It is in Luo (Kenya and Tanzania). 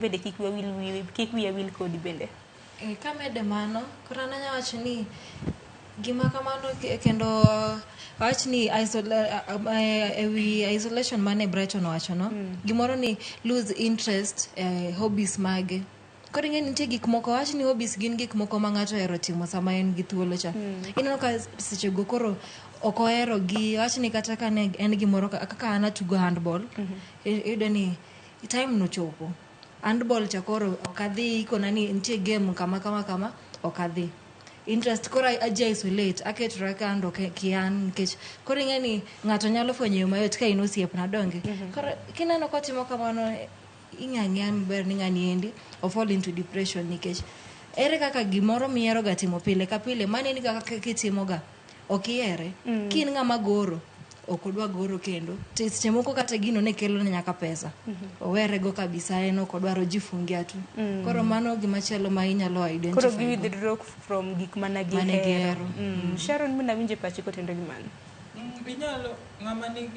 Bende kik wiya wil, kik wiya wil kodi bende. E, kamede mano, koro an anya wacho ni gima kamano kendo wach ni e wi isolation mane Brighton owacho no, gimoro ni lose interest e hobbies mage. Koro ing'e ni nitie gik moko, wach ni hobbies gin gik moko ma ng'ato ohero timo sama en gi thuolo cha. Ineno ka seche go koro ok ohero gi, wach ni kata ka ne en gimoro kaka an atugo handball, iyudo ni time no chopo. Handball cha koro ok adhi, ikona ni nitie game kama kama kama, ok adhi. Interest koro aji isolate, aketora kando kian nikech koro ing'e ni ng'ato nyalo fwenyo yo mayot ka in osiepna donge. Koro kineno kotimo kamano, ing'e ang'eya maber ni ng'ani endi o fall into depression, nikech ere kaka gimoro mihero ga timo pile ka pile maneni kaka kitimo ga ok ihere. Ka in ng'ama goro, ok odwa goro kendo, to seche moko kata gino ne kelo ne nyaka pesa, owere go kabisa, en ok odwar, ojifungia tu. Koro mano gimachielo ma inyalo identify Koro gi go. withdraw from gik mana Mane gihero. gihero. Sharon, mina winjo pachi kotenore gi mano. Inyalo ng'ama nigi